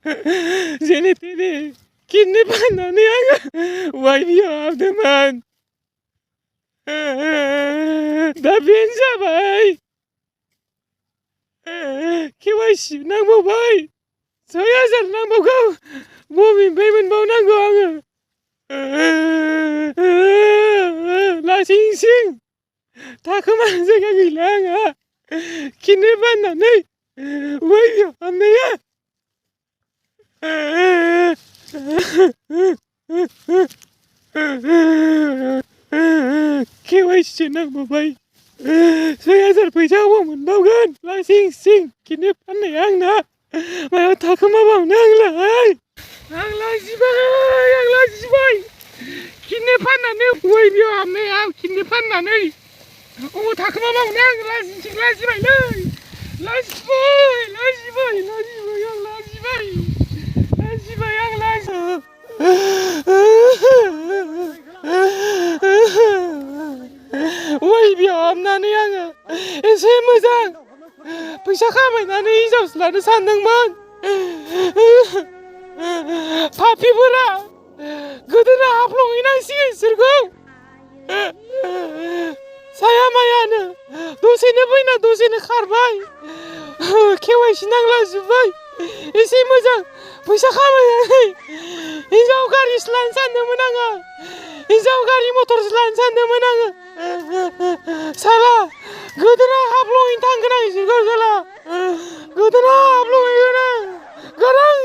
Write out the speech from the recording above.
Jene tene kidney pananwi आङो YBY हाबदोंमोन दा बेनो जाबाय KYC नांबावबाय 6,000 नांबावगौ बबेनिफ्राय मोनबावनांगौ आङो लासिंसिं थाखोमानो जायगा गैला आंहा किडनि फाननानै YBY हाबनाया KYC नांबावबाय 6,000 फैसा अबाव मोनबावगोन लासिंसिं किडनि फाननाया आंना मायाव थाखोमाबावनो आंलाय आं लाजिबाय किडनि फाननानै YBY हाबनाया किडनि फाननानै अबाव थाखोमाबावनो आं लाजिबायलै YBY हाबनानै आङो एसे मोजां फैसा खामायनानै हिनजावसो लानो सानदोंमोन पापिफोरा गोदोना हाफ्लंहैनांसिगोन बिसोरखौ साया मायानो दसेनो फैना दसेनो खारबाय KYC नांलाजोब्बाय एसे मोजां फैसा खामायनानै हिनजाव गारिसो लानो सानदोंमोन आङो हिनजाव गारि मटरसो लानो सानदोंमोन आङो साला गोदोना हाफ्लंहैनो थांगोन आं बिसोरखौ साला गोदोना हाफ्लंहैगोन आं गोरां